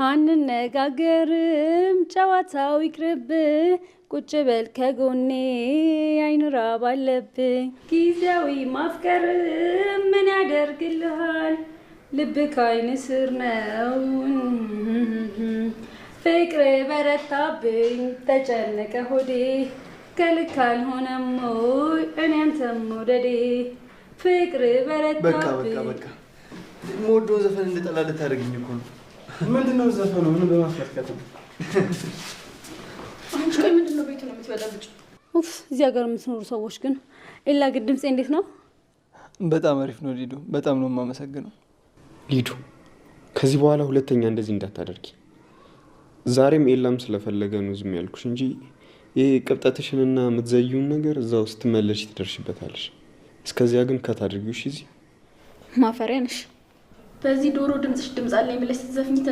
አንነጋገርም ጨዋታው ይቅርብ፣ ቁጭ በል ከጎኔ አይን ራብ አለብኝ። ጊዜያዊ ማፍቀር ምን ያደርግልሃል? ልብ ከአይን ስር ነው። ፍቅር በረታብኝ ተጨነቀ ሆዴ፣ ከልክ አልሆነም ወይ እኔ አንተን መውደዴ? ፍቅር በቃ በቃ በረታብኝ። በቃ፣ የምወደውን ዘፈን እንድጠላ ልታደርግኝ እኮ ነው። ምንድን ነው ዘፈኑ? ምን በማስመልከት ነው? አንቺ ቆይ ምንድን ነው ቤቱን የምትበጠብጪው? ኡፍ፣ እዚህ ሀገር የምትኖሩ ሰዎች ግን። ኤላ ግን ድምፄ እንዴት ነው? በጣም አሪፍ ነው ሊዱ፣ በጣም ነው የማመሰግነው። ሊዱ፣ ከዚህ በኋላ ሁለተኛ እንደዚህ እንዳታደርጊ። ዛሬም ኤላም ስለፈለገ ነው ዝም ያልኩሽ እንጂ ይህ ቅብጠትሽንና የምትዘዩን ነገር እዛው ስትመለሽ ትደርሽበታለሽ። እስከዚያ ግን cut አድርጊው እሺ። እዚህ ማፈሪያ ነሽ። በዚህ ዶሮ ድምፅሽ ድምፅ አለኝ ብለሽ ስትዘፍኝ ትንሽ